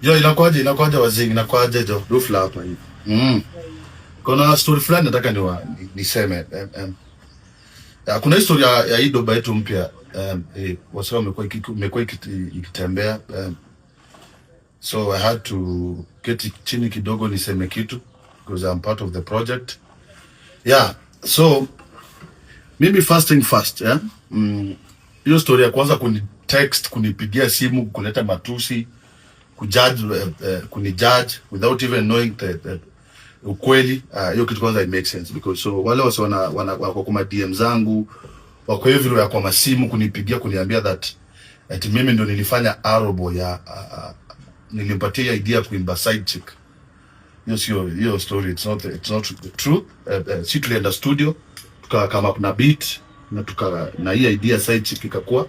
Yo, inakuaje, inakuaje wazing, inakuaje jo? Dufla hapa hivi. Kuna story fulani nataka niseme. Ya, kuna historia ya hii doba yetu mpya, wasee wamekuwa ikitembea, so I had to get chini kidogo niseme kitu because I'm part of the project. Yeah, so mimi, first thing first, yeah? Hiyo story ya kwanza kuni text, kunipigia simu, kuleta matusi, kujudge, kunijudge without even knowing the ukweli, hiyo kitu kwanza it makes sense because so wale wasee wana wako kwa DM zangu, wako everywhere kwa masimu kunipigia, kuniambia that ati mimi ndo nilifanya Arrow ya nilimpatia idea kuimba side chick. Hiyo sio hiyo story, it's not the truth. Si tulienda studio, tuka come up na beat na tuka na hii idea side chick ikakuwa,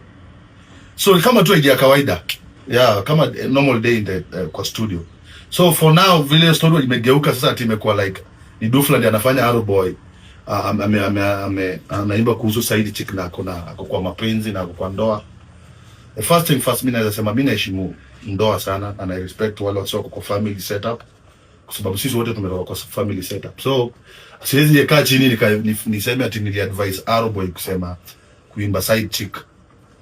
so kama tu idea kawaida, yeah, kama normal day in the kwa studio. So for now vile story imegeuka sasa ati imekuwa like ni Dufla ndiye anafanya Arrow Boy, ame anaimba kuhusu side chick na ako ako kwa mapenzi na ako kwa ndoa. The first thing first, mimi naweza sema mimi naheshimu ndoa sana and I respect wale wasio kwa family setup, kwa sababu sisi wote tumetoka kwa family setup. So siwezi kaa chini niseme ati nili advise Arrow Boy kusema kuimba side chick.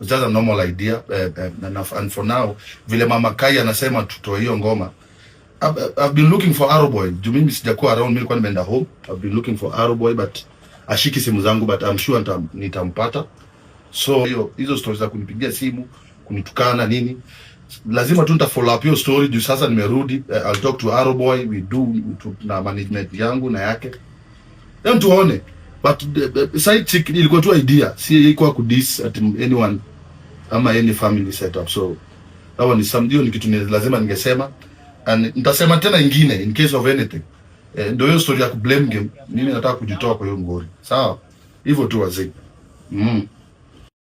It's just a normal idea, and for now vile Mama Kai anasema tutoe hiyo ngoma, I've been looking for Arrow Boy. Juu mimi sijakuwa around, mimi nilikuwa nimeenda home. I've been looking for Arrow Boy but ashiki simu zangu, but I'm sure nitampata. So hiyo hizo stories za kunipigia simu, kunitukana nini, lazima tu nita follow up hiyo story juu sasa nimerudi. I'll talk to Arrow Boy, we do to, na management yangu na yake. Then tuone. But the side chick ilikuwa tu idea, si ilikuwa kudiss at anyone ama any family setup. So that one is some, hiyo ni kitu ni lazima ningesema and nitasema tena ingine in case of anything. Ndio hiyo story ya ku blame game. Mimi nataka kujitoa kwa hiyo ngori. Sawa? Hivyo tu wazee.